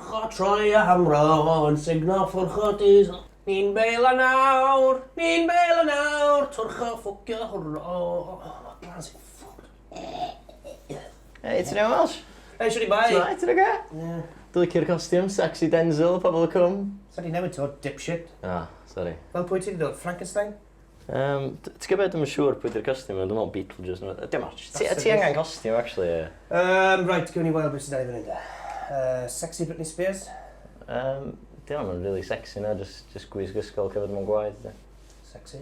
Twrcho troi a hamro yn sugno ffwrcho diesel. Ni'n beilo nawr, ni'n beilo nawr, twrcho ffwcio hwrro. Glas i ffwrdd. Hei, ti'n iawn, Welsh? Hei, siwr i bai. Ti'n alright, ti'n oce? Ie. Dwi'n licio'r costiwm, sexy Denzel, pobl y cwm. Sa di newid to, dipshit. Ah, sorry. Fel pwy ti di dod, Frankenstein? Um, ti'n gwybod beth, dwi'n siŵr pwy di'r costiwm, dwi'n meddwl Beetlejuice. neu rywbeth. Dim ots. Ti ti angen costiwm, actually, ie. Right, gewn ni weld beth sydd 'da ni fan hyn de. Sexy Britney Spears. Di hwnna yn really sexy na, just, just gwisg ysgol covered mewn gwaed. De. Sexy.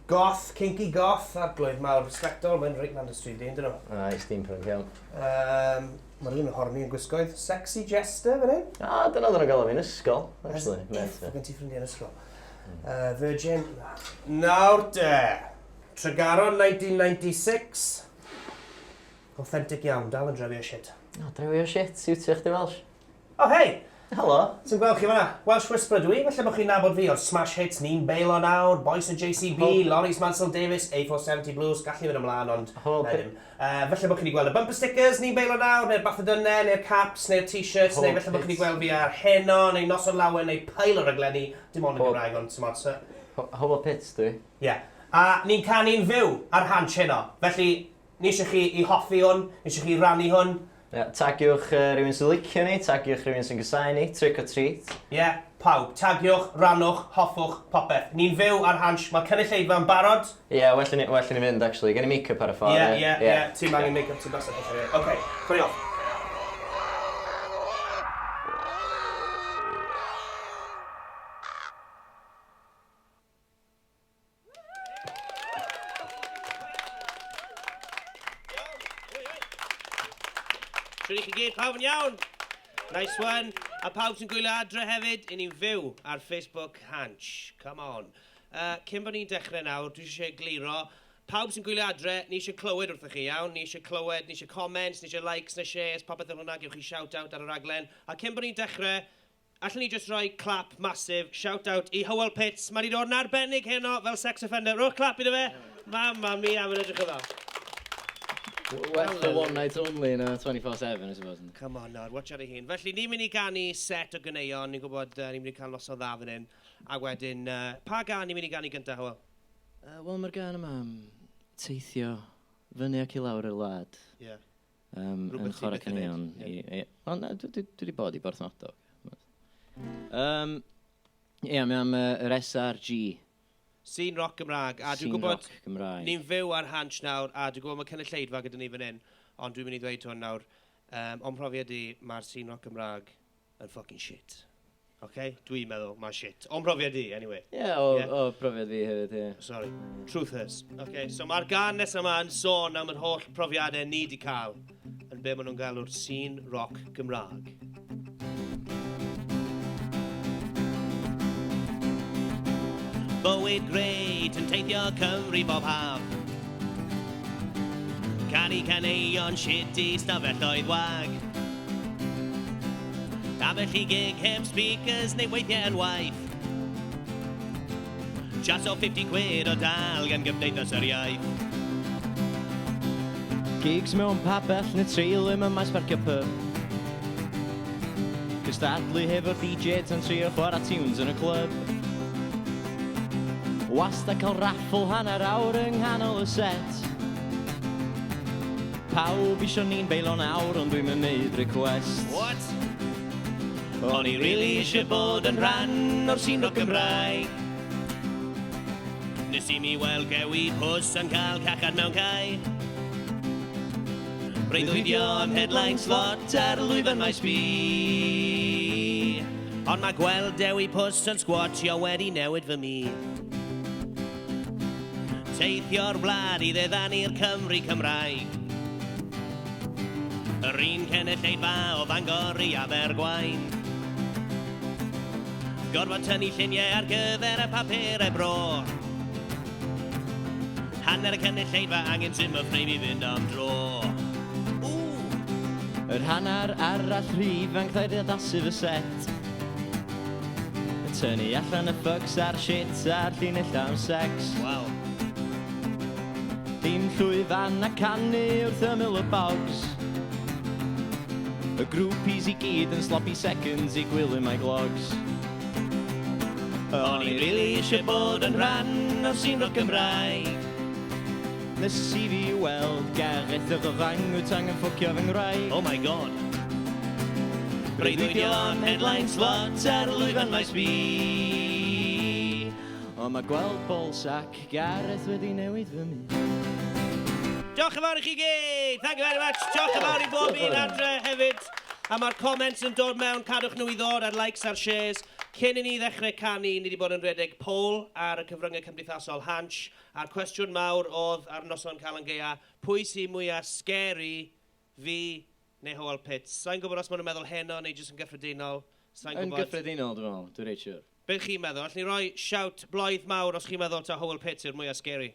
Goth, kinky goth, arglwydd mawr sbectol, mae'n reit lan dy stryd di, yndyn nhw? Ai, steampunk iawn. Mae rhywun yn horny yn gwisgoedd. Sexy jester fan hyn. Ah, dyna oedden nhw'n galw fi'n ysgol, actually. As if, gen ti ffrindiau yn ysgol. Virgin. Nawr de! Tregaron 1996. Authentic iawn, dal yn drewi o shit. O, drewi o shit, siwtio chdi Welsh. O, hei! Helo! Sy'n gweld chi fan'na. Welsh Whisperer dw i, falle bod chi'n nabod fi o'r smash hits Ni'n Beilo Nawr, Bois y JCB, Loris Mansell Davies, A470 Blues, gallu mynd ymlaen ond na ddim. Falle bod chi wedi gweld y bumper stickers Ni'n Beilo Nawr, neu'r bathodynnau, neu'r caps, neu'r t-shirts, neu falle bod chi wedi gweld fi ar Heno, neu Noson Lawen, neu pile o raglenni, dim ond yn Gymraeg ond timod, so... Hywel Pitts dw i. Ie. A ni'n canu'n fyw ar Hansh heno, felly ni eisiau chi i hoffi hwn, ni eisiau chi rannu hwn. Ie, tagiwch yy rhywun sy'n licio ni, tagiwch rhywun sy'n casáu ni, trick or treat. Ie, pawb. Tagiwch, rannwch, hoffwch, popeth. Ni'n fyw ar Hansh, mae'r cynulleidfa yn barod. Ie, well i ni, well i ni fynd actually. Gen i make-up ar y ffordd. Ie, ie, ie, ti'm angen make-up, ti'n bastard pethau. Ocê, cawn ni off. Shwt i chi gyd, pawb yn iawn? Nice one. A pawb sy'n gwylio adre hefyd, i ni'n fyw ar Facebook Hansh. Come on. Cyn bod ni'n dechrau nawr, dwi eisiau egluro, pawb sy'n gwylio adre, ni eisiau clywed wrthych chi, iawn? Ni eisiau clywed, ni eisiau comments, ni eisiau likes na shares, popeth fel hwnna, gewch chi shout out ar y raglen. A cyn bod ni'n dechrau, Allwn ni jyst rhoi clap massive, shout out i Hywel Pitts. Mae 'di dod yn arbennig heno fel sex offender. Rhowch clap iddo fe. Mamma mia, mae'n edrych yn dda. Well for one night only na 24/7, I suppose. Come on nawr, watch ar ei hun. Felly, ni'n mynd i ganu set o ganeuon. Ni'n gwybod ni'n mynd i cael noson dda fan hyn. A wedyn, pa gân ni'n mynd i ganu gyntaf, Hywel? Wel, mae'r gân yma am teithio fyny ac i lawr y wlad. Ie. Um, yn chwarae caneuon. Ie. Yeah. Wel, na, dwi wedi bod i Borthmadog. Ie, mae am yr SRG. Scene Rock Gymraeg. A dwi'n gwybod, ni'n fyw ar Hansh nawr, a dwi'n gwybod mae cynulleidfa gyda ni fan hyn, ond dwi'n mynd i ddweud hwn nawr. O'm mhrofiad i, mae'r Scene Rock Gymraeg yn fucking shit. Ok? Dwi'n meddwl, mae'n shit. O'm mhrofiad i, anyway. Ie, yeah, o, yeah. o profiad fi hefyd, ie. Yeah. Sorry. Truth hurts. Ok, so mae'r gân nesaf yma yn sôn am yr holl profiadau ni di cael yn be maen nhw'n galw'r scene rock Gymraeg. Bywyd grêt yn teithio Cymru bob haf. Canu caneuon shit i stafelloedd wag. Ambell i gig heb speakers neu weithiau yn waith. Just o 50 quid o dal gan Gymdeithas yr Iaith. Gigs mewn pabell neu trailer mewn maes parcio pub. Cystadlu hefo'r DJ tan trio chwarae tunes yn y clwb. Wastad cael raffl hanner awr yng nghanol y set. Pawb isio ni'n beilo nawr ond dwi'm yn neud request. What? O'n i rili eisiau bod yn rhan o'r sîn roc Gymraeg. Nes i mi weld Gewi Pws yn cael cachad mewn cae. Breuddwydio am headline slot ar lwyfan Maes B. Ond mae gweld Dewi Pws yn sgwatio wedi newid fy myd. Teithio'r wlad i ddiddanu'r Cymry Cymraeg. Yr un cynulleidfa o Fangor i Abergwaun. Gorfod tynnu lluniau ar gyfer y papurau bro. Hanner y cynulleidfa angen Zimmer frame i fynd am dro. Ww! Yr hanner arall rhy ifanc ddaeth i addasu fy set. Yn tynnu allan y fucks a'r shit a'r llinell am sex. Waw. Dim llwyfan na canu wrth ymyl y bogs. Y groupies i gyd yn sloppy seconds i Gwilym a'i glogs. O'n i rili eisiau bod yn rhan o'r sîn roc Gymraeg. Nes i fi weld Gareth yr orangutan yn ffwcio fy ngwraig. Oh my God. Breuddwydio am headline slot ar lwyfan Maes B. Ond mae gweld ballsack Gareth wedi newid fy myd. Diolch yn fawr i chi gyd! Thank you very much. Diolch yn fawr i bob un adre hefyd. A mae'r comments yn dod mewn, cadwch nhw i ddod ar likes a'r shares. Cyn i ni ddechrau canu, ni wedi bod yn rhedeg poll ar y cyfryngau cymdeithasol Hansh. A'r cwestiwn mawr oedd ar noson Calan Gaea, pwy sy'n mwyaf scary, fi neu Hywel Pitts? Sa'n gwybod os maen nhw'n meddwl heno neu jyst yn gyffredinol. Sa'n Yn gwybod. gyffredinol, dwi'n meddwl, dwi'n reit siwr. Be chi'n meddwl? Allwn ni roi shout bloedd mawr os chi'n meddwl ta Hywel Pitts yw'r mwyaf scary?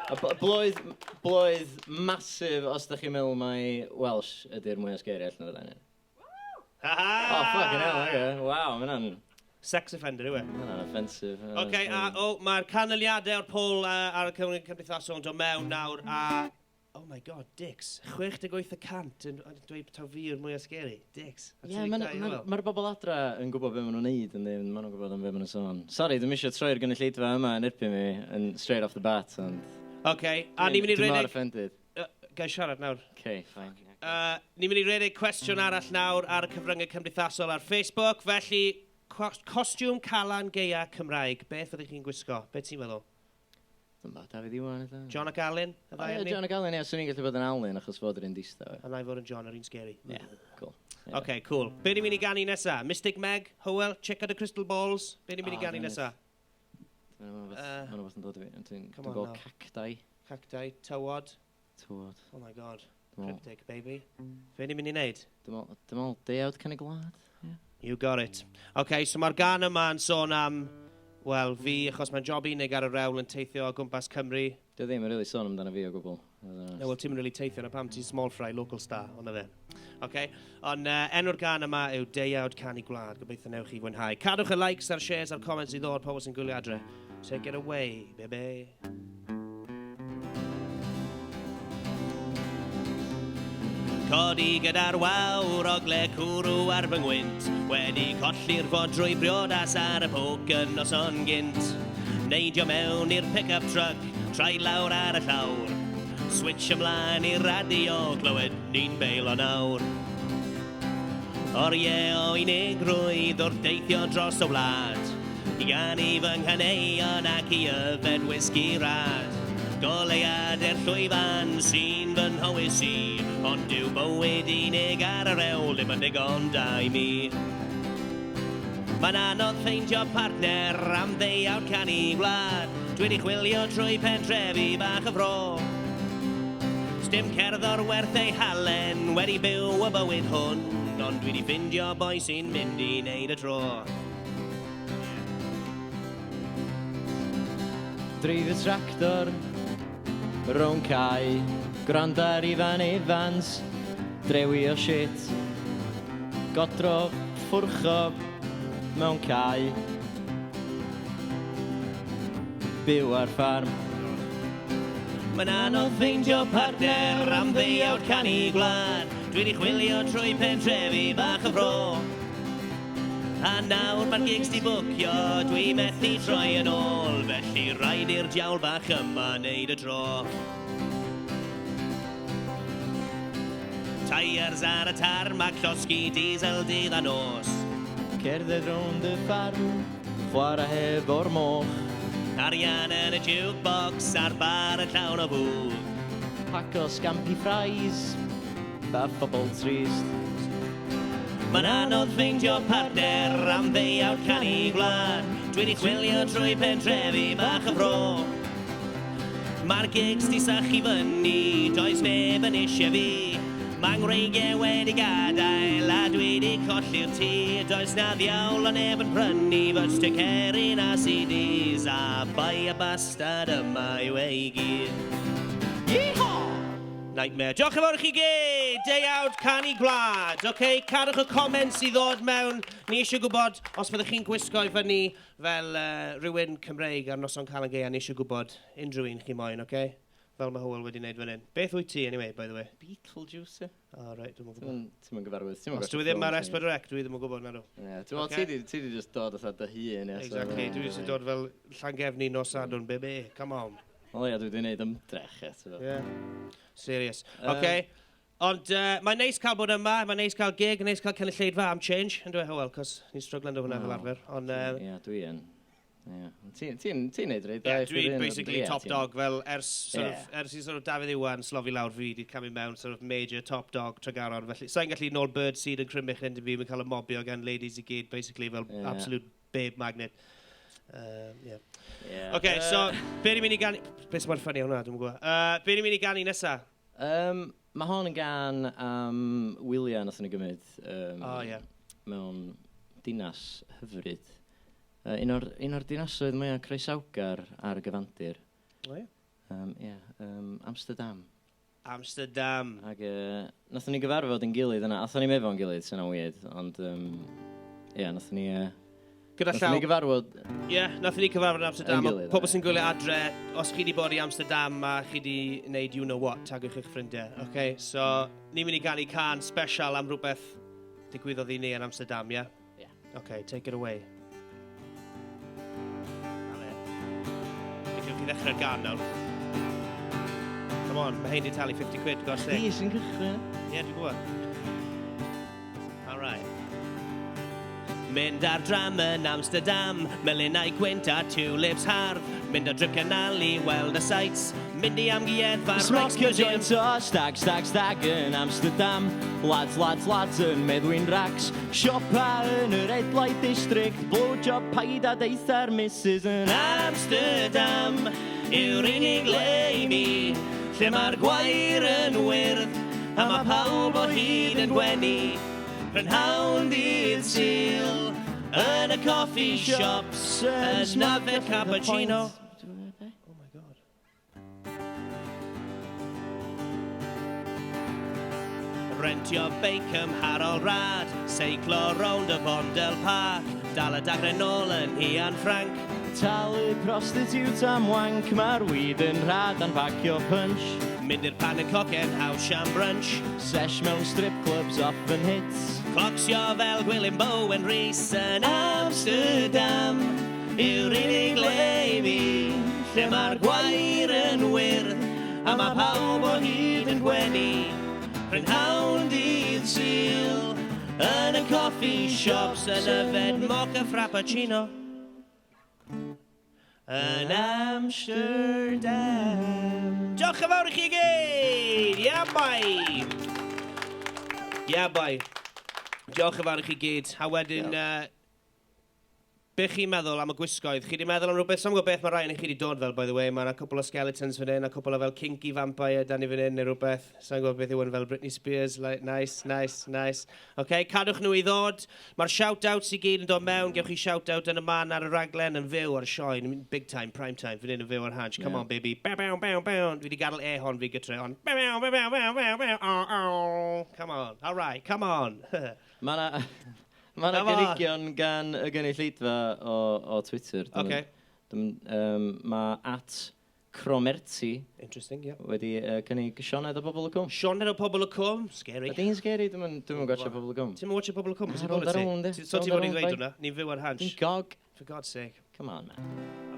A bloedd massive os da chi'n meddwl mai Welsh ydy'r mwyaf scary allan o'r ddau. Ha ha! Oh, fucking hell, okay. Wow, mae hwnna'n Sex offender yw e? Ma' hwnna'n offensive. OK, a o, mae'r canlyniadau o'r poll ar y cyfryngau cymdeithasol yn dod mewn nawr, a... Oh my God, dicks. 68% yn dweud taw fi yw'r mwyaf scary. Dicks. A Ie, 32 mae'r ma, Hywel. ma bobl adra yn gwybod beth maen nhw'n neud, yndi, maen nhw'n gwybod am beth maen nhw'n sôn. Sorry, dwi'n eisiau troi'r gynulleidfa yma yn erbyn fi, yn straight off the bat, ond... OK, a ni'n mynd i Dwi'n mor redeg offended. Ga i siarad nawr? Okay, fine. Ni'n mynd i redeg cwestiwn arall nawr ar y cyfryngau cymdeithasol ar Facebook. Felly, costiwm Calan Gaea Cymraeg. Beth ydych chi'n gwisgo? Beth ti'n meddwl? Dwi'n ba, Dafydd Iwan, ydw? John ac Alun? Y O, ddau ie, o'n ni? John ac Alun, ie, swn i'n gallu bod yn Alun achos fod yr un distaw. A na i fod yn John, yr un scary. Ie, cool. Ie. OK, cool. Be ni'n mynd i ganu nesa? Mystic Meg? Hywel? Check out the Crystal Balls? Be ni'n mynd i O, ganu dwi'n nesa? Mae'n rhywbeth yn dod i fi. Dwi'n Come on gweld now. cacti. Cacti, tywod. Tywod. Oh my God. Dwi'n meddwl- Cryptic, baby. Be ni'n mynd i wneud? dwi'n meddwl deuawd Canu Gwlad. Ie. You got it. OK, so mae'r gan yma yn sôn am, wel, fi, achos mae'n job unig ar yr hewl yn teithio o gwmpas Cymru. Dwi ddim yn really sôn amdano fi o gwbl. No, wel, ti'n really teithio na pam ti'n small fry, local star, ond fe. OK, ond enw'r gan yma yw Deuawd Canu Gwlad. Gobeithio newch chi fwynhau. Cadwch y likes a'r shares a'r comments i ddod, pobl sy'n gwylio adre. Take it away, baby. Codi gyda'r wawr ogle cwrw ar fy ngwynt. Wedi colli'r fodrwy briodas ar y poc yn noson gynt. Neidio mewn i'r pick-up truck, traed lawr ar y llawr. Switch ymlaen i'r radio, clywed ni'n beilo nawr. Oriau o unigrwydd wrth deithio dros y wlad, i ganu fy nghaneuon ac i yfed whisky rad. Goleuadau'r llwyfan sy'n fy nhywys i, ond dyw bywyd unig ar yr hewl ddim yn digon da i mi. Mae'n anodd ffeindio partner am ddeuawd canu gwlad. Dwi wedi chwilio trwy pentrefi bach y fro. Sdim cerddor werth ei halen wedi byw y bywyd hwn, ond dwi wedi ffindio boi sy'n mynd i wneud y tro. Dreifio tractor, rown cae, gwrando ar Ifan Evans, drewi o shit, godro, ffwrcho, mewn cae, byw ar ffarm. Mae'n anodd ffeindio partner am ddeuawd canu gwlad. Dwi wedi chwilio trwy pentrefi bach y fro. A nawr mae'r gigs di bwcio, dwi methu troi yn ôl, felly rhaid i'r diawl bach yma wneud y tro. Tires ar y tarmac, llosgi diesel dydd a nos. Cerdded rownd y ffarm, chwarae hefo'r moch. Arian yn y jukebox a'r bar yn llawn o fwg. Pac o scampi fries, a phobl trist. Mae'n anodd ffeindio partner am ddeuawd canu gwlad. Dwi wedi chwilio trwy pentrefi bach y fro. Mae'r gigs di sychu fyny, does neb yn eisiau fi. Mae ngwreigiau wedi gadael a dwi wedi colli'r tŷ. Does na ddiawl o neb yn prynu fy sticeri na CDs. A bai y bastard yma yw ei gyd. Yeehaw! Nightmare. Diolch yn fawr i chi gyd! Deuawd Canu Gwlad. OK, cadwch y comments i ddod mewn. Ni eisiau gwybod os fyddwch chi'n gwisgo i fyny fel rhywun Cymreig ar noson Calan Gaea. Ni eisiau gwybod unrhyw un chi moyn, OK? Fel mae Hywel wedi wneud fan hyn. Beth wyt ti, anyway, by the way? Beetlejuice, ie. Oh, right, dwi'n gwybod. Ti'n mynd gyfarwydd. Ti'm yn Os dwi ddim ar S4C, dwi ddim yn gwybod, na dw. Ie, ti'n meddwl, ti di just dod fatha dy hun, ie. So, Exactly, dwi wedi dod fel Llangefni nos Sadwrn, baby, come on. Wel, ie, dwi wedi gwneud ymdrech, ie. Ti'n gwbod. Yeah. Serious. Okay. Ond mae'n neis cael bod yma, mae'n neis cael gig, neis cael cynulleidfa am change, yn dweud Hywel, cos ni'n stryglo hwnna fel Wel, arfer. Ond, Ie, dwi yn. Ie. Ond ti'n neud reit dda yeah, i chdi dwi ddyn, basically ie, top dog fel ers, sort of, ers i sort of Dafydd Iwan slofi lawr fi, di camu mewn sort of major top dog Tregaron. Felly, sa'n gallu nôl bird seed yn Crymych yn fi, mae'n cael y mobio gan ladies i gyd, basically fel absolute babe magnet. Yeah. Okay, so, be ni'n mynd i ganu? Beth sy'n mor ffynnu hwnna, dwi'n gwybod. Be ni'n mynd i ganu nesa? Mae hon yn gan am wyliau nath ni gymryd Oh, ie. mewn dinas hyfryd. Un o'r dinasoedd mwyaf croesawgar ar y gyfandir. O, ie. Yeah, Amsterdam. Amsterdam. Ac nathon ni gyfarfod yn gilydd yna. Athon ni'm efo'n gilydd, sy'n weird, ond ie, nathon ni, Gyda nathon llaw, ni gyfarfod. Ie, yeah, nathon ni cyfarfod yn Amsterdam. Yn gilydd, Pobl ie. sy'n gwylio adre, os chi wedi bod i Amsterdam a chi wedi gwneud you know what, tagwch eich ffrindiau. Okay, so ni'n mynd i ganu can special am rhywbeth digwyddodd i ni yn Amsterdam, ie? Yeah? Ie. Okay, take it away. Ale. Fi gewch chi ddechrau'r gan nawr. Come on, mae hein di talu 50 quid, God's sake. Fi sy'n cychwyn. Ie, dwi'n gwybod. All right. Mynd ar dram yn Amsterdam, melinau gwynt a tulips hardd. Mynd ar drip canal i weld y sights. Mynd i amgueddfa Smocio Rijksmuseum. Joint o stag, stag, stag yn Amsterdam. Lads, lads, lads yn meddwi'n racs. Siopa yn y Red Light District. Blowjob paid a deitha'r missus yn Amsterdam yw'r unig le i mi, lle mae'r gwair yn wyrdd a mae pawb o hyd yn gwenu. Prynhawn dydd Sul yn y coffee shops yn yfed cappuccino. Oh my God. Rentio beic cymharol rad, seiclo rownd y Vondel Park, dal y dagre nôl yn nhŷ Anne Frank. Talu prostitute am wank, mae'r weed yn rhad a'n pacio punch. Mynd i'r Pannenkoeken house am brunch. Sesh mewn strip clubs off yn hits. Clocsio fel Gwilym Bowen Rhys yn Amsterdam yw'r unig le i mi, lle mae'r gwair yn wyrdd a mae pawb o hyd yn gwenu. Prynhawn dydd Sul yn y coffee shops yn yfed mocha frappuccino yn Amsterdam. Diolch yn fawr i chi gyd! Yeah, boy! Yeah, boy. Diolch yn fawr i chi gyd. A wedyn, be chi'n meddwl am y gwisgoedd? Chi wedi meddwl am rhywbeth? Sa'n gwybod beth mae rai yn chi wedi dod fel, by the way. Mae yna cwpl o skeletons fan hyn, a cwpl o fel kinky vampire dan ni fan hyn, neu rhywbeth. Sa'n gwybod beth yw hwn fel Britney Spears. Like, nice, nice, nice. OK, cadwch nhw i ddod. Mae'r shout-outs i gyd yn dod mewn. Gewch chi shout-out yn y man ar y raglen yn fyw ar y sioe. Big time, prime time, fan hyn yn fyw ar Hansh. Come on, baby. Bow, bow, bow, bow. Dwi wedi gadael e-hon fi gytre, ond bow, bow, bow, bow, bow, bow, bow, oh, oh. Come on. All right, come on. Mae 'na Come on. gynigion gan y gynulleidfa o Twitter. Mae @Cromerty Interesting, yeah. wedi cynnig Sioned o Bobl y Cwm. Sioned o Pobl y Cwm, scary. Ydy hi'n scary? Dwi'm yn gwatchio Pobl y Cwm. Ti'n watch Pobl y Cwm? Na, Beth sy'n rownd bod a i ti? rownd, So ti'n Rownd a fod i rownd, ddweud bai. hwnna? Ni'n fyw ar Dwi'n Hansh. gog. For God's sake. Come on, man.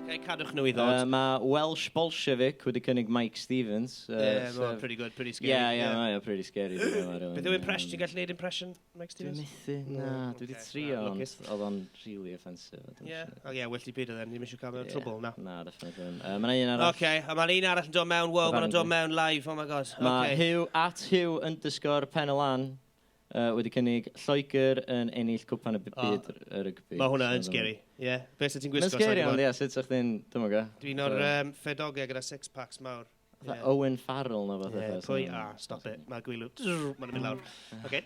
OK, cadwch nhw i ddod. Mae Welsh Bolshevik wedi cynnig Mike Stevens. Yeah, well, pretty good, pretty scary. Yeah, yeah, pretty scary. Dwi'n meddwl, really. Beth yw impression? Ti'n gallu neud impression, Mike Dwi'n Stevens? methu. Na, dwi wedi trio, Na, ond lwcus. oedd o'n really offensive. Dwi'm isio. Oh, yeah, well ti byd o then. Ddim eisiau cael mewn Ie. trouble, na. Na, definitely. Mae 'na un arall. OK, a mae'n un arall yn dod mewn. Wow, mae'n dod mewn live. Oh my God. Mae Okay. Hugh, @Hugh_PenYLan, wedi cynnig Lloegr yn ennill cwpan y byd y rygbi. Mae hwnna yn So, scary. Yeah. Beth sy'n ti'n Mae'n gwisgo? scary, Sa'n ond gwbod. ie, sut sa'ch chdi'n, dwi'm yn gwybod. Dwi'n o'r ffedogau gyda six packs mawr. Fatha Ie. Owen Farrell na fath Ie, o pwy? Ah, stop it. Mae gwylw. Mae'n mynd lawr. Okay.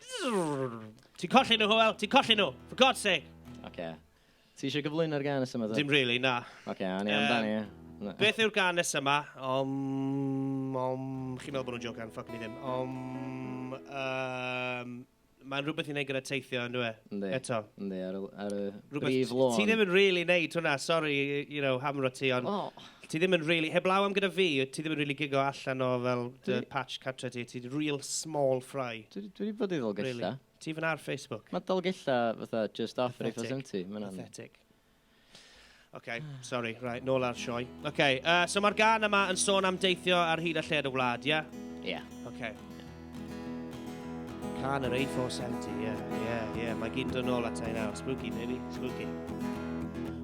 Ti'n colli nhw, Hywel. Ti'n colli nhw. For God's sake. Oce. Ti eisiau gyflwyno'r gan nesaf yma? Dim really, na. Oce, a ni amdani, ie. Na. Beth yw'r gan nesaf yma? Chi'n meddwl bod nhw'n jocan, fuck ni ddim. Mae'n rhywbeth i wneud gyda teithio, yn dwi? Yndi. Eto. Yndi, ar y Rhywbeth, brif lôn. Ti ddim yn really neud hwnna, sorry, hamro ti, ond O, ti ddim yn really, heblaw am gyda fi, ti ddim yn really gigo allan o fel dy patch cartre ti, ti'n real small fry. Dwi wedi bod i Ddolgellau. Really. Ti fan ar Facebook. Mae Dolgellau fatha just off yr Pathetic. A470. Ma' hwnna'n- Pathetic. OK, sorry, right, nôl ar sioe. OK, so mae'r gan yma yn sôn am deithio ar hyd a lled y wlad, ie? Yeah? Ie. OK. Can yr A470, ie. Mae gyd yn dod nôl ata i nawr. Spooky, baby, spooky.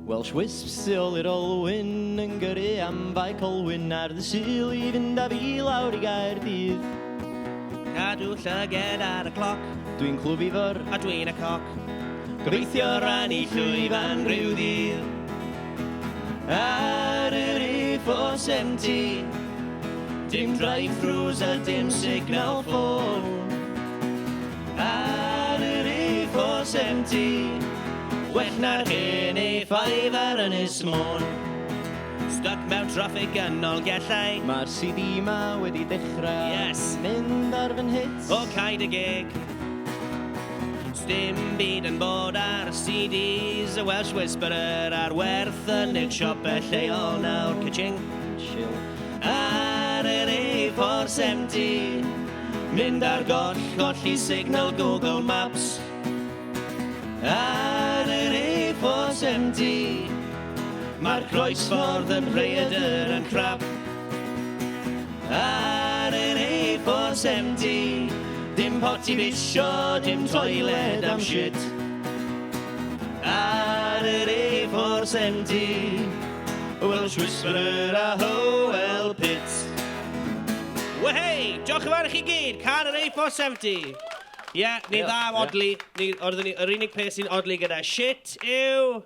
Welsh Wisps tu ôl i'r olwyn yn gyrru am Fae Colwyn ar ddydd Sul i fynd â fi lawr i Gaerdydd. Cadw llyged ar y cloc, Dwi'n clwb i fyr, a dwi'n y coc. Gobeithio rannu llwyfan rhyw ddydd. Ar yr A470, dim drive-thrus a dim signal ffôn. Ar yr A470, well na'r hen A5 ar Ynys Môn. Stuck mewn traffic yn Nolgellau. Mae'r CD ma wedi dechrau Yes. mynd ar fy nhits. O caid y geg. Sdim byd yn bod ar y CDs, y Welsh Whisperer ar werth yn eich siopau lleol nawr. Ka-ching. Chill. Ar yr A470, mynd ar goll, colli signal Google Maps. Ar yr A470, mae'r croesffordd yn Rhaeadr yn crap. Ar yr A470, dim pot i bisio, dim toiled am shit. Ar yr A470, Welsh Whisperer a Howell Pit. Wehey! Diolch yn fawr i chi gyd, can yr A470. Ie, yeah, ni Diolch, dda am ie. odli. Ni, oeddwn ni, yr unig peth sy'n odli gyda shit yw...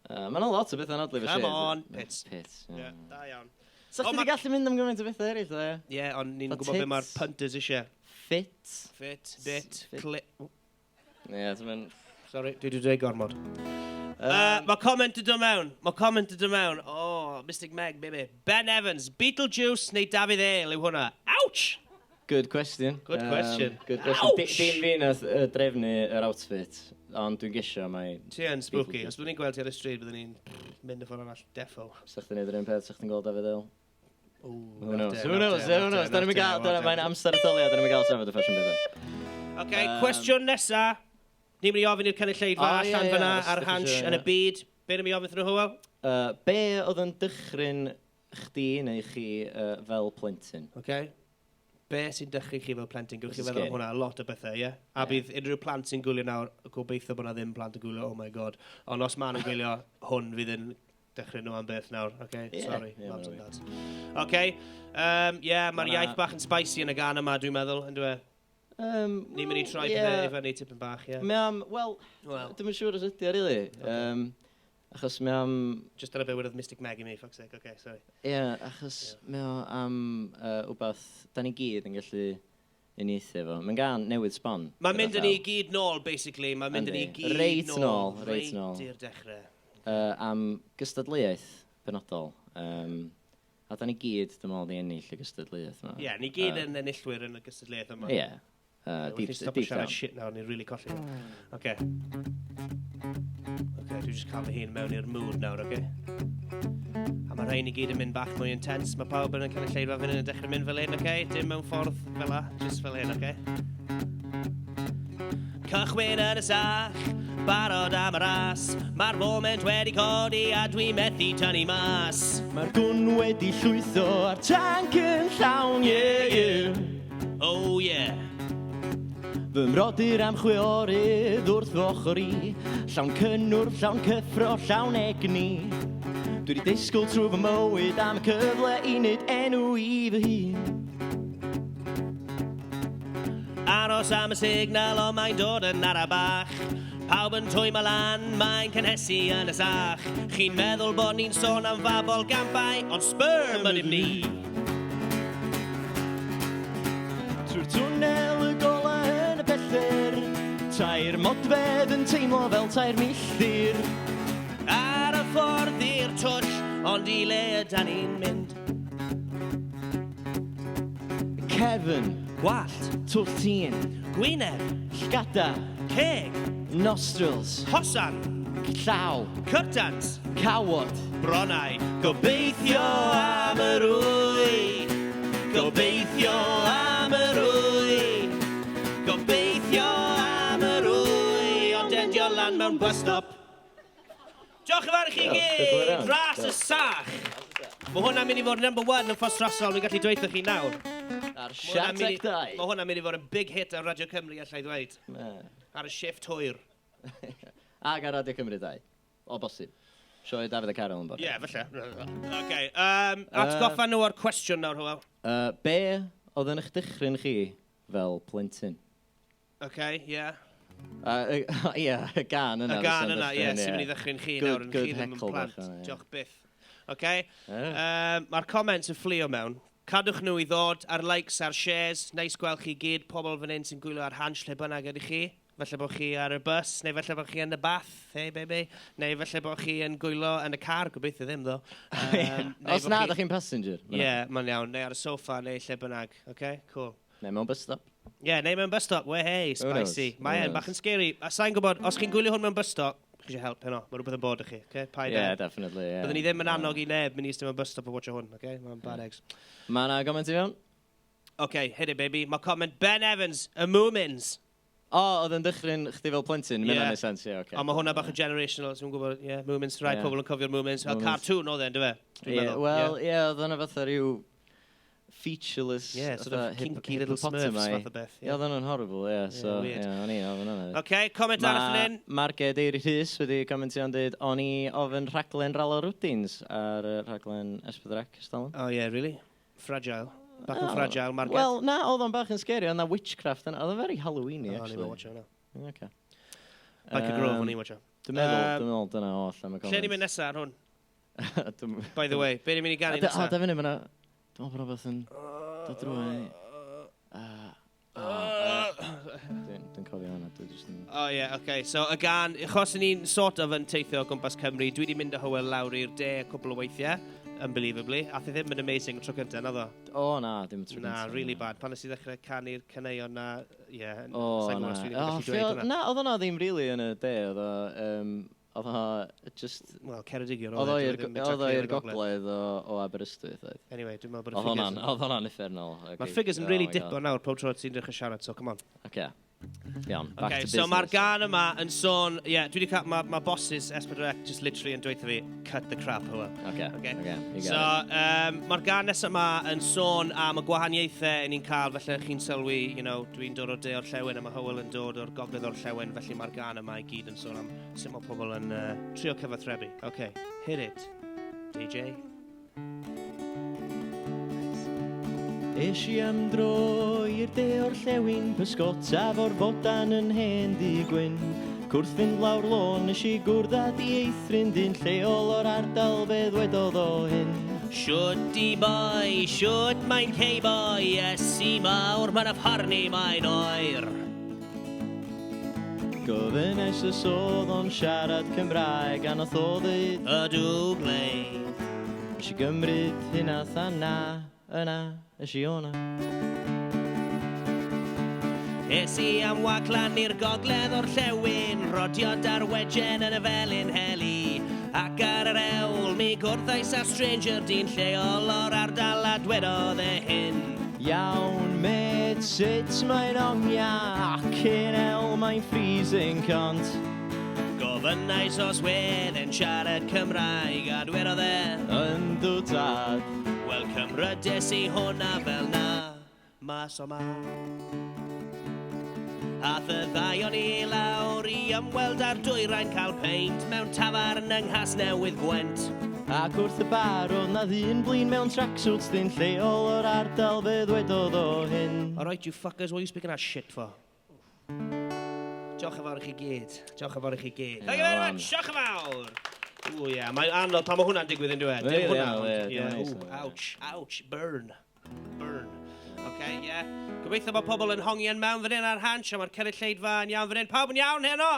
Mae yna lot o bethau'n odli fo shit. Come on, pits. Pits, Ie, ie. yeah, da iawn. Sa O, chdi ma- wedi gallu mynd am gymaint o bethau eraill, ddo, ie? Ie, yeah, ond ni'n Fatha gwybod be mae'r tits. punters eisiau. Fit. Fit, bit, Fit. clip. Ie, ti'n mynd. Sorry, dwi wedi dweud gormod. Mae comment yn dod mewn. Mae comment yn dod mewn. Oh, Mystic Meg, baby. Ben Evans, Beetlejuice neu Dafydd Ale yw hwnna? Ouch! Good question. Good question. Good question. Ouch! Dim fi nath drefnu yr outfit, ond dwi'n gesio mai. Ti yn spooky. Beetlejuice. Os byddwn ni'n gweld ti ar y stryd, byddwn ni'n mynd y ffordd arall. Defo. Sa chdi'n neud yr un peth, sa chdi'n gweld Dafydd Ale? Ooh, Who knows? Who knows? Who knows? Da ni'n gael, dyna, mae'n amser etholiad, da ni'n gael trafod y ffasiwn bethau. OK, cwestiwn nesa. Ni'n mynd i ofyn i'r cynulleidfa O, ie, allan ie, fyna os ar dach chi Hansh isio, yn y ie. byd. Be ni'n mynd i ofyn iddyn nhw, Hywel? Be oedd yn dychryn chdi neu chi fel plentyn? OK. Be sy'n dychryn chi fel plentyn? Gewch chi This is feddwl am scary. hwnna, lot o bethau, ie? A bydd unrhyw plant sy'n gwylio nawr, gobeithio bod na ddim plant yn gwylio, oh my God. Ond os maen nhw'n gwylio, hwn fydd yn dychryn nhw am beth nawr, OK? Ie, Sorry, ie, mums and ma'n dads. OK, yeah, mae'r Ma' iaith bach yn spicy yn y gan yma, dwi'n meddwl, yn dwi? Ni'n mynd i troi pethau i fyny tipyn bach, ie. Mae am, wel, Wel. dwi'm yn siŵr os ydi o, really. Achos mae am, Just dyna be wedodd Mystic Meg i mi, fuck's sake, OK, sorry. ie, yeah, achos mae o am wbath, da ni gyd yn gallu uniaethu efo. Mae'n gan newydd sbon. Mae'n mynd gyda â ni llaw. i gyd nôl, basically. Mae'n mynd â ni i Yndi. gyd Reit nôl. nôl, reit nôl. Reit i'r dechrau. Am gystadleuaeth benodol. A da ni gyd, dwi'n meddwl, di ennill y gystadleuaeth yma. Ie, yeah, ni gyd yn enillwyr yn y gystadleuaeth yma. Ie. Deep, Deep, stop deep siarad down. shit nawr, ni'n really colli. Oce. Oce, dwi jyst cael fy hun mewn i'r mood nawr, oce? A mae rhain i gyd yn mynd bach mwy intense. Mae pawb yn y cynulleidfa fan hyn yn dechrau mynd fel hyn, oce? Dim mewn ffordd fel la, just fel hyn, oce? Cychwyn yn y sach, barod am y ras. Mae'r moment wedi codi a dwi methu tynnu mas. Mae'r gwn wedi llwytho a'r tanc yn llawn, yeah. Oh yeah. Fy mrodyr am chwiorydd wrth fy ochr i, llawn cynnwrf, llawn cyffro, llawn egni. Dwi wedi disgwyl trwy fy mywyd am y cyfle i wneud enw i fy hun. Aros am y signal ond mae'n dod yn ara bach. Pawb yn twymo lan, mae'n cynhesu yn y sach. Chi'n meddwl bod ni'n sôn am fabol gampau, ond sperm ydym ni. Trwy'r twnnel y gola yn y pellter, 3 modfedd yn teimlo fel 3 milltir. Ar y ffordd i'r twll, ond i le ydan ni'n mynd. Cefn, Gwallt, twll tîn, Gwyneb. Llgada. Ceg. Nostrils. Hosan. Llaw. Cyrtant. Cawod. Bronnau. Gobeithio am yr wy. Gobeithio am yr wy. Gobeithio am yr wy. Ond endio lan mewn bus stop. Diolch yn fawr i chi Diolch, diolch yn fawr gyd. iawn. Ras y Sach. Mae hwnna'n mynd i fod number one yn ffos rasol, dwi'n gallu dweud chi nawr. Ar Ma' hwnna'n mynd i- Siartec 2. Mae hwnna'n mynd i fod yn big hit ar Radio Cymru, allai ddweud. Ar y shift hwyr. Ag ar Radio Cymru 2. O bosib. Sioe Dafydd a Carol yn bod. Ie, yeah, falle. Okay, atgoffa nhw o'r cwestiwn nawr, Hywel. Be oedd yn eich dychryn chi fel plentyn? Okay, ie. Yeah. Ie, y gan yna. Y gan fysa'n yna, ie, dychryn, sy'n mynd i ddychryn chi Good- nawr, yn good chi ddim yn heckle plant. bach yna, ie. Diolch byth. Okay? Ie. Mae'r comments yn fflio mewn. Cadwch nhw i ddod ar likes a'r shares. Neis gweld chi gyd, pobl fan hyn sy'n gwylio ar Hansh lle bynnag ydych chi. Falle bod chi ar y bus, neu falle bod chi yn y bath, hey baby. Neu falle bod chi yn gwylio yn y car, gobeithio ddim ddo. Neu Os bod na, chi- da chi'n passenger. Ie, yeah, mae'n iawn. Neu ar y sofa, neu lle bynnag. Okay, cool. Neu mewn bus stop. Ie, yeah, neu mewn bus stop. We hey, Who knows? spicy. Who Mae e'n knows? bach yn scary. A sa'n gwybod, os chi'n gwylio hwn mewn bus stop, chi eisiau help heno. Mae rhywbeth yn bod i chi. Okay? Paid Ie, e. definitely, ie. Byddwn ni ddim yn annog i neb mynd i eistedd mewn bus stop a watcho hwn, okay? Mae'n bad eggs. Mae yna comment i fewn? Okay, hit it, baby. Mae comment Ben Evans, y Moomins. O, oedd yn dychryn chdi fel plentyn? Mae'n Ie. yeah. sense, ie, oce. Ond mae hwnna bach o generational, ti'n gwybod, ie, yeah, Moomins, rai pobl yn cofio'r Moomins. Fel Moomins. cartoon oedd e, yndyfe? Dwi'n Ie, meddwl. wel, ie, oedd yna fatha rhyw featureless Yeah, sort of fatha kinky little Smurfs hippopotami. fath o beth. Ie, oedd hwnna'n horrible, ie. So, weird. ie, o'n i ofn hwnna. Okay, comment arall fan hyn. Marged Eiri Rhys wedi comentio yn dweud, o'n i ofyn rhaglen Rala Rwdins ar y rhaglen S4C ers talwm. Oh yeah, really? Fragile. Bach yn Oh, fragile, Marged. Wel, na, oedd o'n bach yn scary, oedd na witchcraft yna. Oedd o'n very Halloweeny, Oh, o'n i'n actually. watcho hwnna. Okay. Like a Grove, o'n i'n watcho. Dwi'n meddwl dyna oll am y comments. Lle ni'n mynd nesaf ar hwn? Dwi'n- By the way, be ni'n mynd i ganu O, nesaf? da fyny, mae'na... Dwi'n meddwl bod rhywbeth yn dod drwy. Dwi'n cofio hwnna, dwi'n just yn. Oh yeah, okay. So y gan, achos ni'n sort of yn teithio o gwmpas Cymru, dwi wedi mynd â Hywel lawr i'r de a cwpl o weithiau, unbelievably. Ath e ddim yn amazing y tro cyntaf, naddo? O, na, dim y tro Na, cyntaf, really na. bad. Pan nes i ddechrau canu'r caneuon na, yeah, O, sa i'n na. gwybod os dwi wedi O, gallu lle dweud hwnna. Na, oedd hwnna ddim really yn y de, oedd o... Oedd o just Wel, Ceredigion Oedd o e, i'r dyw e ddim oedd o exactly i'r yn y gogledd. gogledd o Aberystwyth, oedd. Anyway, dwi'n meddwl bod y Oedd hwnna'n figures... oedd hwnna'n uffernol. Mae'r figures yn Oh really my God. dipo nawr pob tro ti'n dechrau siarad, so come on. Oce. Iawn, back Okay, to so mae'r business. gan yma yn sôn, yeah, dwi wedi cael, mae ma bosses S4C just literally yn dweud fi, "Cut the crap, Hywel." Oce, Okay. oce, you got So, it. mae'r gan nesaf yma yn sôn am y gwahaniaethau ni'n cael, felly chi'n sylwi, dwi'n dod o'r de orllewin a mae Hywel yn dod o'r gogledd orllewin, felly mae'r gan yma i gyd yn sôn am sut mae pobl yn trio cyfathrebu. Okay, hit it, DJ. Es i am dro i'r de orllewin, pysgota fo'r fodan yn hen ddu gwyn. Wrth fynd lawr lôn nes i gwrdd â dieithryn dyn lleol o'r ardal fe ddwedodd o hyn. Shwt i boi, shwt mae'n cei boi, iesu mawr, mae'n afharni mae'n oer. Gofynnais os oedd o'n siarad Cymraeg a nath o ddeud Ydw glei. Nes i gymryd hynna tha na, yna, es i o'na. Es i am waclan i'r gogledd orllewin, rodio dar wejen yn y felin heli. Ac ar yr ewl mi gwrddais â stranger dyn lleol o'r ardal a dwedodd e hyn. Iawn, mate, sut mae'n onia, ac yn el mae'n freezing cunt. Gofynnais os wedd e'n siarad Cymraeg a dwedodd e. Yndw tad. Wel, cymrydes i hwnna fel na, mas o ma. Ath y ddau o'n i lawr i ymweld â'r dwyrain cael peint mewn tafarn yng Nghasnewydd Gwent. Ac wrth y bar oedd na ddyn blin mewn tracksuits dyn lleol o'r ardal fe ddwedodd o hyn. Alright, you fuckers, what are you speaking that shit for? Diolch yn fawr i chi gyd. Diolch yn fawr i chi gyd. Thank you very much. Diolch yn fawr. Ww, ie. Mae'n anodd pan mae hwnna'n digwydd yn dweud. Really Dim hwnna, anodd, ond, ie, ie. dim neis, Ww, ie. ouch, ouch, burn. Burn. Okay, ie. Gobeithio bod pobl yn hongian mewn fan hyn ar Hansh, a mae'r cynulleidfa yn iawn fan hyn. Pawb yn iawn heno?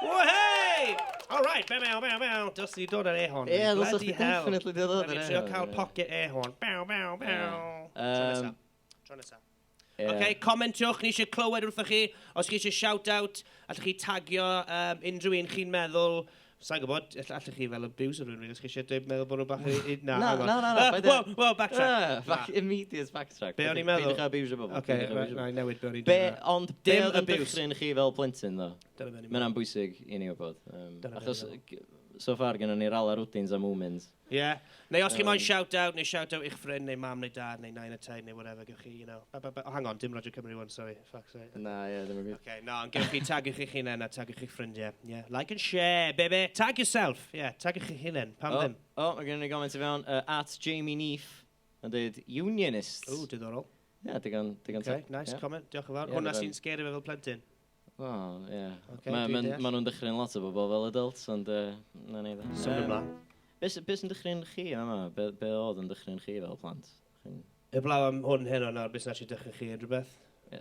Whey! All right, bew, bew, bew, bew. Dylswn ni dod ar airhorn. Ie, dylsech Bloody chdi hell. definitely dod ar Let me trio airhorn, cael ie. pocket airhorn. Bew, bew, bew. Tro Yym, nesa. Tro nesa. Ie. Okay, comentiwch, ni eisiau clywed wrthoch chi. Os chi eisiau shout-out, allwch chi tagio unrhyw un chi'n meddwl. Sa'n gwybod, allwch chi fel abuse rhywun, really, os chi eisiau dweud meddwl bod nhw bach i. Na, Na, hang on. na, paid â- Whoa, backtrack. Ah, back, immediate backtrack. Be o'n i'n meddwl? Peidiwch â abuse bobl. Okay, peidiwch â right, abuse na i newid be o'n i'n Be, dweud. ond be Dim oedd yn abuse. dychryn chi fel plentyn, ddo? Dyna be o'n i'n Mae hynna'n bwysig i ni wybod. Dyna be Achos, o'n i'n so far, gennym ni'r Rala Rwdins a Moomins. Yeah. Neu os chi moyn shout-out, neu shout-out i'ch ffrind, neu mam, neu dad, neu nain a taid, neu whatever, gewch chi, you know. Ba, ba, ba. Oh, hang on, dim Radio Cymru one, sorry. Fuck's sake. Na, ie, ddim yn gwybod. Okay, na, ond gewch chi tagiwch eich hunain a tagiwch eich ffrindiau. Yeah. Like and share, baby. Tag yourself. Yeah, tagiwch eich hunain. Pam O, ddim? o, mae gennym ni gomment i fewn. @JamieNeef yn dweud Unionists. O, diddorol. Ie, digon Okay, teg. nice Ie. comment. Diolch yn fawr. Ie, Hwna digon. sy'n scary fe fel plentyn. O, ie. Ocê, Ma' dwi'n deall. Ma' nhw'n dychryn lot o bobl fel adults, ond na ni dde. Symud ymlaen. Be sy'n dychryn chi yma? Be oedd yn dychryn chi fel plant? Heblaw am hwn heno nawr, beth sy'n actually dychryn chi unrhyw beth? Ie.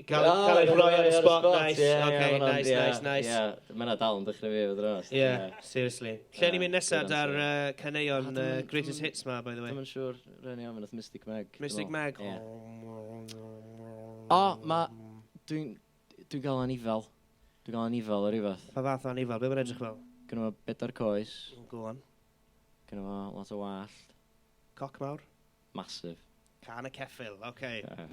Cael eich rhoi ar y spot, nice. Ie, Okay, ma' hwnna'n- nice, ie, nice, nice. Ie, mae hwnna dal yn dychryn fi, fod yn onest. Yeah, seriously. Lle ni'n mynd nesaf good ar answer. caneuon Ah, Greatest Hits ma, by the way? Dwi'm yn siŵr, rhaid ni ofyn wrth Mystic Meg. Dwi'n Mystic meddwl. Meg. Ie. O, dwi'n gael anifel. Dwi'n gael anifel o rhywbeth. Pa fath o anifel? Be mae'n edrych fel? Gynno fo bedair coes, Go on. gynno fo lot o wallt. Coc mawr? Massive. Cân y ceffyl, okay. Ie.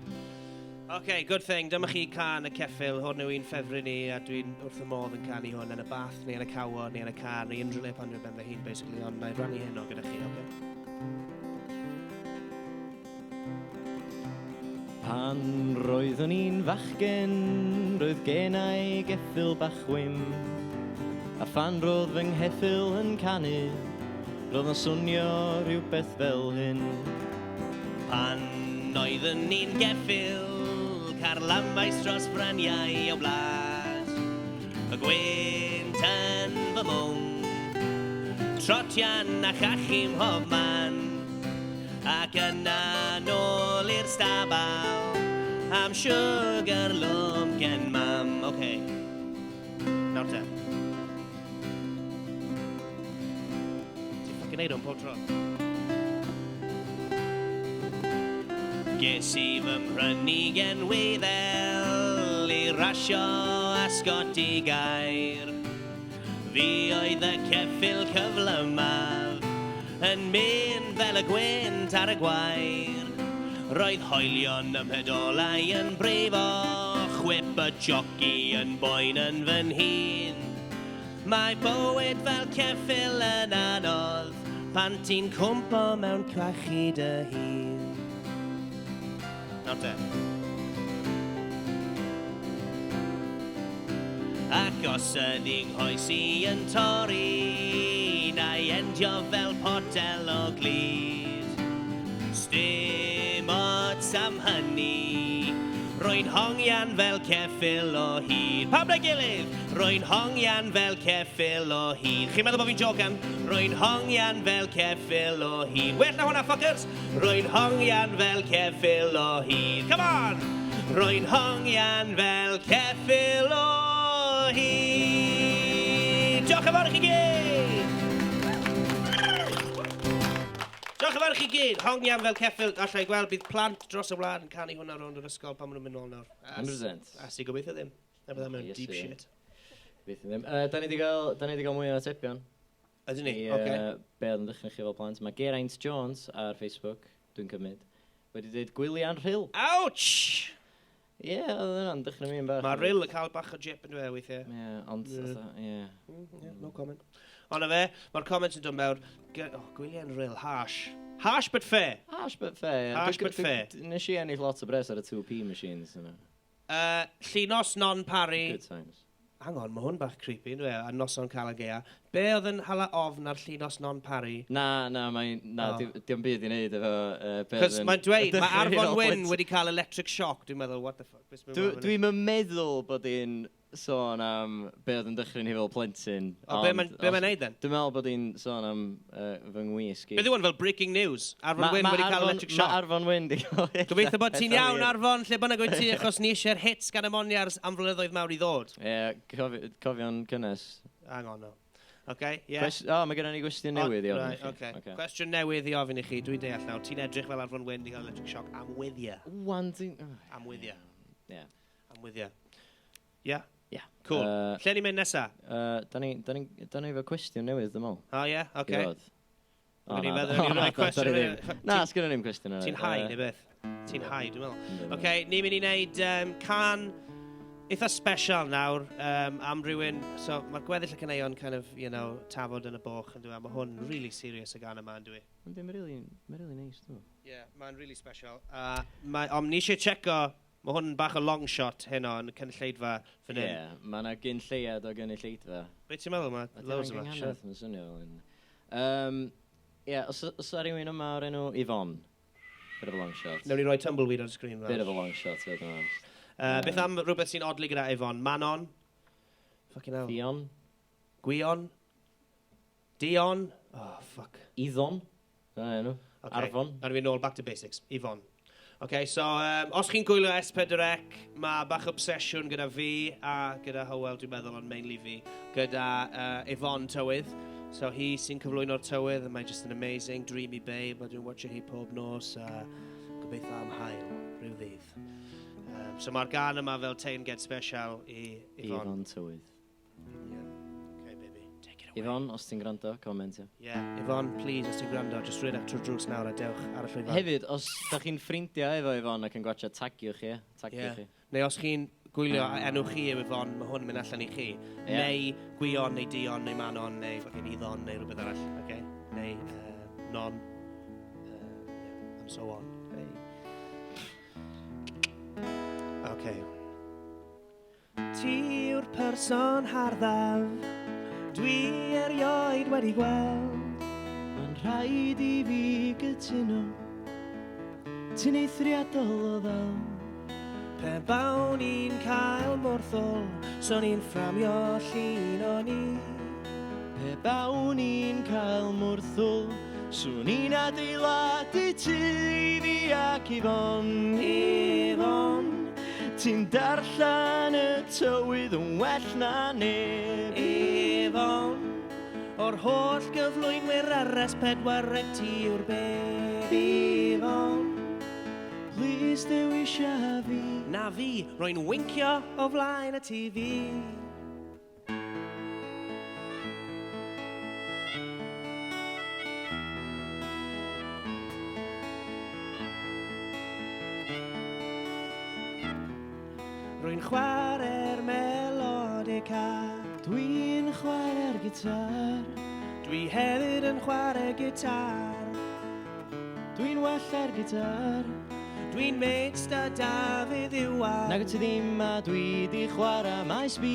Okay, good thing. Dyma chi cân y ceffyl. Hwn yw un ffefryn i, a dwi'n wrth y modd yn canu hwn yn y bath, neu yn y cawod, neu yn y car, neu unrhyw le pan dwi'n ben fy hun, basically. Ond na i rannu heno gyda chi, okay? Pan roeddwn i'n fachgen, roedd gennau geffyl bach chwim. A phan roedd fy ngheffyl yn canu, roedd yn swnio rhywbeth fel hyn. Pan oeddwn ni'n geffyl, carlamais dros bryniau o wlad. Y gwynt yn fy mwng, trotian a chachu mhob man. Ac yna nôl i'r stabal, am sugar lump gen mam. OK. Nawr te. Ti'n fucking neud o'n pob tro. Ges i fy mhrynu gen Wyddel i rasio Ascot i Gaer. Fi oedd y ceffyl cyflymaf yn mynd fel y gwynt ar y gwair. Roedd hoelion ym mhedolau yn brifo, chwip y joci yn boen yn fy nhîn. Mae bywyd fel ceffyl yn anodd pan ti'n cwmpo mewn cachu dy hun. Nawr te. Ac os ydy nghoes i yn torri, na i endio fel potel o glud. Sdim ots am hynny, rwy'n hongian fel ceffyl o hyd. Pawb 'da'i gilydd! Rwy'n hongian fel ceffyl o hyd. Chi'n meddwl bod fi'n jocan? Rwy'n hongian fel ceffyl o hyd. Well na hwnna, fuckers! Rwy'n hongian fel ceffyl o hyd. Come on! Rwy'n hongian fel ceffyl o hyd. Diolch yn fawr i chi gyd! Diolch yn fawr i chi gyd. Hongian fel ceffyl. Alla i gweld bydd plant dros y wlad yn canu hwnna rownd yr ysgol pan maen nhw'n mynd nôl nawr. 100%. A si gobeithio ddim. Na bydda mewn Iesu. deep shit. Gobeithio ddim. Da ni 'di gael mwy o atebion. Ydyn ni? I, Oce. Be oedd yn dychryn chi fel plant. Mae Geraint Jones ar Facebook, dwi'n cymryd, wedi dweud Gwyliau'n Rhyl. Ouch! Ie, yeah, oedd hwnna'n dychryn fi yn bach. Mae Rhyl yn cael bach o jip yn dweud weithiau. Ie, ond, Ie. fatha, ie. Yeah, no comment. Ond na fe, mae'r comments yn dod mewn. Oh, Gwyliau'n Rhyl, harsh. Harsh but fair. Harsh but fair. Ie. Harsh but fair. Nes i ennill lot o bres ar y 2p machines. Yna. Llinos non-parry. Good times. Hang on, mae hwn bach creepy, ynddo e, a noson Calan Gaea. Be oedd yn hala ofn ar Llinos non-parry? Na, mae'n... Na, Oh. diolch byd i wneud efo... Be Cos oedd yn- mae'n dweud, mae dychryn Arfon fel Wyn plentyn. wedi cael electric shock. Dwi'n meddwl, what the fuck? Beth sy'n mynd ymlaen fan hyn? Dwi'm yn meddwl bod hi'n sôn am be oedd yn dychryn hi fel plentyn. O, be ond mae'n neud then? Dwi'n meddwl bod hi'n sôn am fy ngwisg i. Beth yw hwn fel breaking news? Arfon Wyn wedi cael electric Mae shock. Arfon Wyn wedi cael Gobeithio bod ti'n iawn, Arfon, lle bynnag wyt ti, achos ni eisiau'r hits gan y Moniars am flynyddoedd mawr i ddod. Ie, cofio'n cynnes. Hang on, no. Okay, yeah. O, mae gennym ni gwestiwn newydd i ofyn i Right, chi. okay. Ocê. Cwestiwn newydd i ofyn i chi. Dwi'n deall nawr. Ti'n edrych fel Arfon Wyn i gael electric shock am wyddiau. Wan, ti'n... Am wyddiau. Ie. Am wyddiau. Yeah? Ie. Cool. Yy, Lle ni'n mynd nesa? Da ni efo cwestiwn newydd, dwi'n meddwl. O, ie? I Oce. fod. O, O'n i'n na, meddwl o'n i'n o, rhoi na, cwestiwn da ni i- ddim. Na, sgynnon ni'm cwestiwn Ti'n high neu beth? Ti'n high, dwi'n meddwl. Yndw. Oce, ni'n mynd i wneud can eitha special nawr am rhywun. So, mae'r gweddill y caneuon kind of, tafod yn y boch yn dweud. Mae hwn really serious y gan yma yn dwi. Yndi, mae'n really, mae'n really nice, dwi'n meddwl. Yeah, mae'n really special. Mae, ond ni eisiau checo, mae hwn yn bach o long shot heno yn y cynulleidfa fan hyn. Ie, mae yna gyn lleiad o gynulleidfa. Be ti'n meddwl? Mae Ydy loads hwnna'n yma. gynghanedd? Mae'n swnio fel un. Ie, os yna rhywun yma o'r enw Yvonne? Bit of a long shot. Newn ni roi tumbleweed ar y sgrin. Bit of a long shot, i fod yn honest. Beth am rhywbeth sy'n odli gyda Yvonne? Manon? Fucking hell. Dion? Gwion? Dion? Oh, fuck. Iddon? Dyna enw. Okay. Arfon? Nawr fi nôl back to basics. Yvonne. Okay, so os chi'n gwylio S4C, mae bach obsesiwn gyda fi a gyda Hywel, dwi'n meddwl, ond mainly fi, gyda Yvonne Tywydd. So hi sy'n cyflwyno'r tywydd, and mae just an amazing, dreamy babe, a dwi'n watcho hi pob nos, a gobeithio am haul rhyw ddydd. So mae'r gan yma fel teyrnged special i Yvonne. Yvonne Tywydd. Yeah. Okay, baby, take it away. Yvonne, os ti'n gwrando, comentio. Yeah, Yvonne, please, os ti'n gwrando, just rhedeg trwy'r drws nawr a dewch ar y llwyfan. Hefyd, os da chi'n ffrindiau efo Yvonne ac yn gwatcha, tagiwch chi, ie? Tagiwch Ie. chi. Neu os chi'n gwylio a enw chi yw Yvonne, mae hwn yn mynd allan i chi. Ie. Neu Gwion, neu Dion, neu Manon, neu fucking Iddon, neu rhywbeth arall. Okay? Neu Non. Yeah, and so on. Hey. Okay. Ti yw'r person harddaf dwi erioed wedi gweld. Mae'n rhaid i fi gytuno. Ti'n eithriadol o ddel. Pe bawn i'n cael morthol, swn i'n fframio llun o ni. Pe bawn i'n cael mwrthwl, swn i'n adeiladu tŷ i fi ac Yvonne. Yvonne, ti'n darllen y tywydd yn well na neb. Yvonne, o'r holl gyflwynwyr ar S4C ti yw'r beb. Yvonne, Please dewisia fi. Na fi, rwy'n wincio o flaen y TV. Rwy'n chwarae'r melodica. Dwi'n chwarae'r gitar. Dwi hefyd yn chwarae gitar. Dwi'n well ar gitar. Dwi'n mates da Dafydd Iwan. Nag wyt ti ddim a dwi di chwarae Maes B.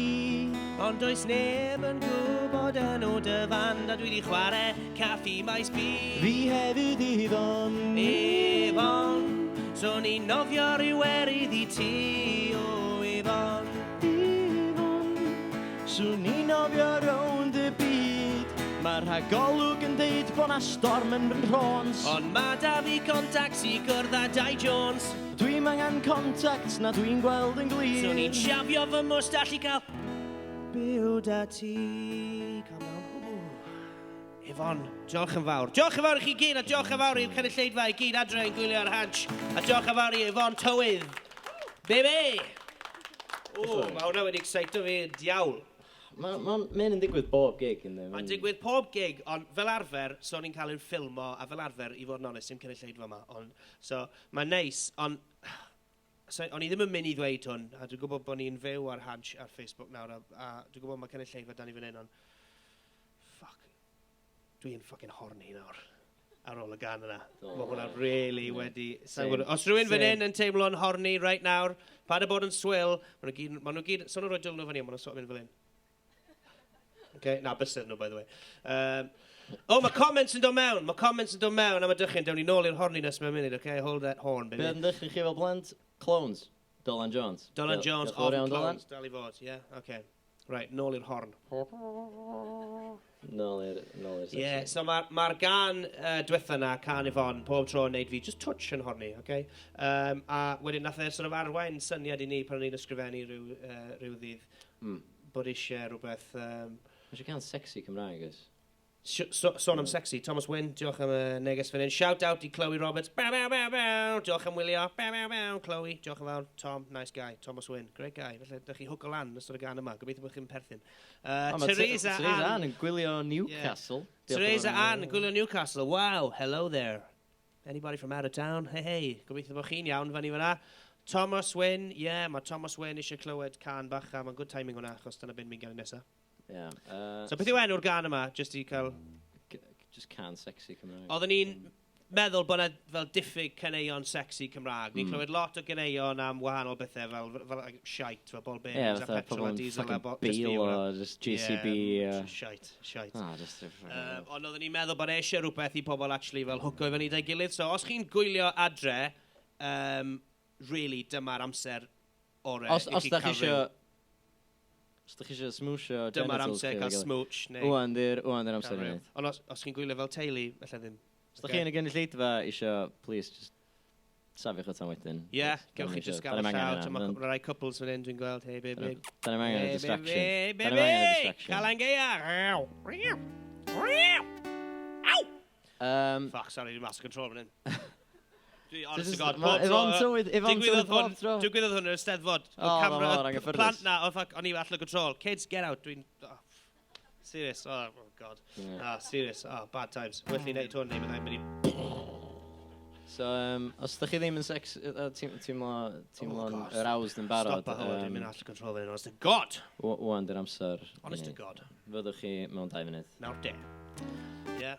Ond does neb yn gwybod enw dy fand a dwi di chwarae Caffi Maes B. Fi hefyd Yvonne. Yvonne, swn i'n nofio'r Iwerydd i ti, o Yvonne. Yvonne, swn i'n nofio rownd y byd. Mae'r rhagolwg yn deud bod na storm yn fy nhrons. Ond ma da fi contacts i gwrdd â Dai Jones. Dwi'm angen contacts na dwi'n gweld yn glir. Swn i'n siafio fy mwstall i cael byw da ti. Calm down. Ooh. Yvonne, diolch yn fawr. Diolch yn fawr i chi gyd, a diolch yn fawr i'r cynulleidfa i gyd adre yn gwylio ar Hansh. A diolch yn fawr i Yvonne Tywydd. Baby! O, mae hwnna wedi excito fi diawl. Mae'n ma, ma yn digwydd bob gig, ynddi? Mae'n digwydd pob gig, ond fel arfer, so ni'n cael ein ffilmo, a fel arfer, i fod yn onest, dim cynulleidfa yma. Ond, so, mae'n neis, ond so, o'n i ddim yn mynd i ddweud hwn, a dwi'n gwybod bod ni'n fyw ar Hansh ar Facebook nawr, a dwi'n gwybod mae cynulleidfa dan ni fan hyn, ond fuck, dwi'n fucking horny nawr ar ôl y gan yna. Do. Mae hwnna really wedi... Same. Gwybod. Os rhywun fan Same. hyn yn teimlo'n horny right nawr, paid â bod yn swil, maen nhw gyd, maen nhw gyd, so nhw'n rhoi dwylo nhw fyny, maen nhw'n sort of mynd fel hyn. Okay, na, bysedd nhw, by the way. Oh, mae comments yn dod mewn, mae comments yn dod mewn am y dychyn, dewn ni nôl i'r horniness mewn munud, okay? Hold that horn, Be baby. oedd yn dechrau chi fel blant? Clones. Dylan Jones. Dylan Jones, Diolch yn fawr of iawn, Dylan. Clones, dal i fod, yeah, okay. Right, nôl i'r horn. Nôl i'r Yeah, so mae'r ma gan diwetha na, can Yvonne, pob tro yn neud fi just touch yn horny, okay? A wedyn nath e sort of arwain syniad i ni pan o'n i'n ysgrifennu rhyw ddydd bod eisiau rhywbeth. Mae eisiau cân sexy Cymraeg, oes? So, sôn am sexy, Thomas Wynn, diolch am y neges fan hyn. Shout out i Chloe Roberts. Bow, bow, bow, bow. Diolch am wylio. Bow, bow, bow. Chloe, diolch yn fawr. Tom, nice guy. Thomas Wynn, great guy. Felly, dych chi hwco lan yn ystod y gân yma. Gobeithio bod chi'n perthyn. O, ma' Teresa Teresa Ann. Ann yn gwylio Newcastle. Diolch yn Teresa fawr. Ann yn gwylio Newcastle. Wow, hello there. Anybody from out of town? Hey, hey. Gobeithio bod chi'n iawn fyny fyna. Thomas Wynn, yeah, mae Thomas Wynn eisiau clywed cân bach a mae'n good timing hwnna, achos dyna beth ni'n gael nesaf. Yeah, So beth yw enw'r gân yma, just i cael... Just cân sexy Cymraeg. Oedden ni'n meddwl bod yna fel diffyg caneuon sexy Cymraeg. Ni'n clywed lot o ganeuon am wahanol bethau fel like, shite, fel ball Ie, bearings a fatha petrol pobl a yn diesel a fucking just beilo, hwnna. just JCB. Yeah, shite, shite. Ah, just... Ond oedden ni'n meddwl bod eisiau rhywbeth i pobl actually fel hwco i fyny da'i gilydd. So os chi'n gwylio adre, really dyma'r amser orau Os, i os chi da chi cael isio... rhyw. Os da chi isio smwsio Dyma'r genitals amser chi cael efo'i gilydd. smooch. Neu Wan di'r wan di'r cael amser i rhyw. wneud. Ond os chi'n gwylio fel teulu, felly ddim. Os da chi yn y gynulleidfa isio, please, just safiwch o tan wedyn. Ie, yeah, gewch chi just gael Da ni'm angen llaw. hynna. Mae cwpl o rai couples fan hyn dwi'n gweld. Hey, baby. Da ni'm angen y Hey, distraction. baby, Da ni'm angen y baby! distraction. Calan Gaea! Ow! Fuck, sorry, dwi'n mas o control fan hyn. Dwi, honest to just- God, ma' bob tro... Yvonne Tywydd- Yvonne digwyddodd Tywydd bob hwn- tro. Digwyddodd hwn yn y Steddfod. O, Oedd ma' mor anghyffyrddus. Plant na, oh fuck, o'n i allan o control. Kids, get out. Dwi'n... Oh, serious, oh God. Ie. Ah, serious, oh, bad times. Well i wneud hwn neu byddai'n mynd i... So, os da chi ddim yn sex... Teimlo'n Oh, God. aroused yn barod... Stop a hwn, dwi'n mynd allan o control fan hyn, honest to God! Wan di'r amser. i Honest to wneud. God. Fyddwch chi mewn 2 munud. Nawr de. Yeah.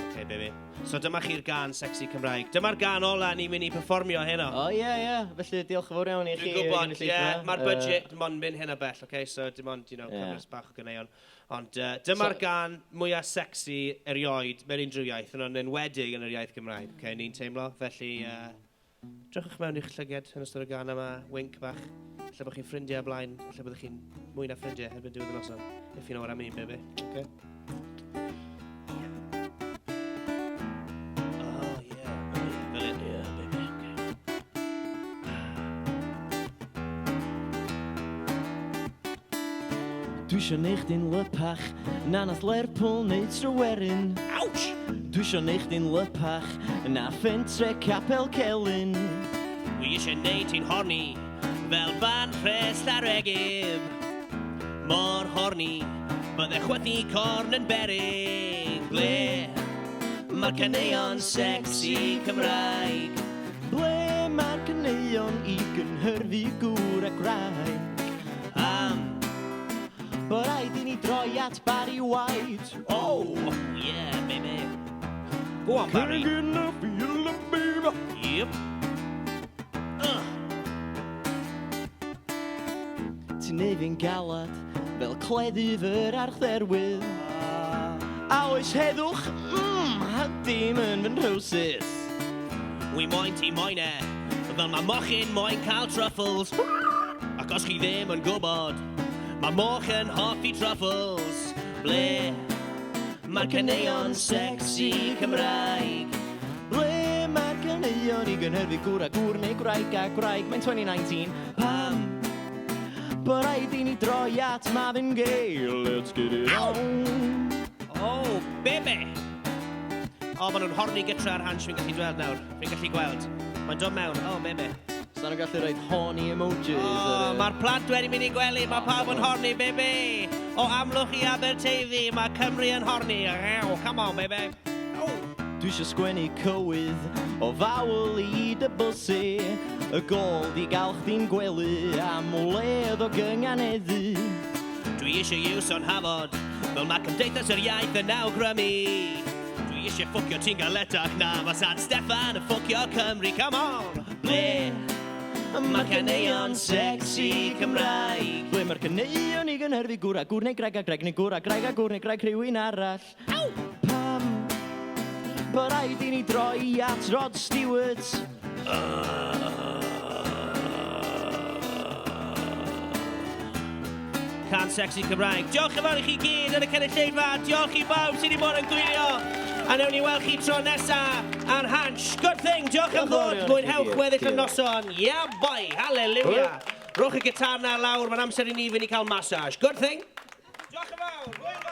Okay, baby. So dyma chi'r gân sexy Cymraeg. Dyma'r gân ola ni'n mynd i performio heno. O, ie, ie. Felly, diolch yn fawr iawn i chi. Dwi'n gwybod, gynulleidfa. ie, mae'r budget dim ond mynd hyn o bell, okay? So dim ond, Ie. cyfres bach o ganeuon. Ond dyma'r gân mwyaf sexy erioed mewn unrhyw iaith, yn enwedig yn yr iaith Gymraeg, okay? Ni'n teimlo, felly drychwch mewn i'ch llyged yn ystod y gân yma, wink bach. Lle bod chi'n ffrindiau blaen, lle byddwch chi'n mwy na ffrindiau erbyn diwedd y noson. If you know what I mean, baby. Okay? Oh, yeah. Fel hyn. Yeah, baby. Okay. Dwi isio neu chdi'n lypach na nath Lerpwl neu Tryweryn. Ouch! Dwi isio neu chdi'n lypach na Fentre Capel Celyn. Wi eisiau neud ti'n horny fel band pres Llareggub. Mor horny, bydde chwythu corn yn berig. Ble mae'r caneuon sexy Cymraeg? Ble mae'r caneuon i gynhyrfu gŵr a gwraig? Am, Bo rhaid i ni droi at Barry White. Oh, yeah, baby. Go on, Barry. Can't get enough of your love, baby. Yep. Ti'n neud fi'n galad fel cleddyf yr archdderwydd. A oes heddwch? Dim yn fy nhrowsus. Wi moyn ti moyn e, fel mae mochyn moyn cael truffles. Ac os chi ddim yn gwybod, mae moch yn hoffi truffles. Ble mae'r caneuon sexy Cymraeg? Ble mae'r caneuon i gynhyrfu gŵr a gŵr neu gwraig a gwraig? Mae'n 2019. Pam? Bo rhaid i ni droi at Marvin Gaye. Let's get it on. Oh, baby! O, oh, maen nhw'n horny gytra ar Hansh, fi'n gallu gweld nawr. Fi'n gallu gweld. Mae'n dod mewn. Oh, baby. So nhw'n gallu rhoi horny emojis. Oh, mae'r plant wedi mynd i gwely, mae pawb yn horny, baby! O Amlwch i Aberteifi, mae Cymru yn horny. Ew, come on, baby. Oh. Dwi eisiau sgwennu cywydd o fawl i dy bwsi. Y gol di gael chdi'n gwely am wledd o gynganeddu. Dwi eisiau iwsio'n hafod, fel mae Cymdeithas yr Iaith yn awgrymu. Dwi eisiau ffwcio ti'n galetach na, mae San Steffan yn ffwcio Cymru, come on! Ble mae caneuon sexy Cymraeg? Ble mae'r caneuon i gynhyrfu gŵr a gŵr neu graig a graig neu gŵr a graig a gŵr neu graig rhywun arall. Aw! Pam? Bo rhaid i ni droi at Rod Stewart. Cân sexy Cymraeg. Diolch yn fawr i chi gyd yn y cynulleidfa. Diolch i bawb sydd wedi bod yn gwylio. A newn ni weld chi tro nesa ar Hansh. Good thing. Diolch am Diolch yn fawr ddod. iawn i chi Mwynhewch gyd. weddill y Diolch. noson. Yeah, boy. Hallelujah. Rhowch y gitar na lawr. Mae'n amser i ni fynd i cael massage. Good thing. Diolch yn fawr. fawr. Hwyl fawr.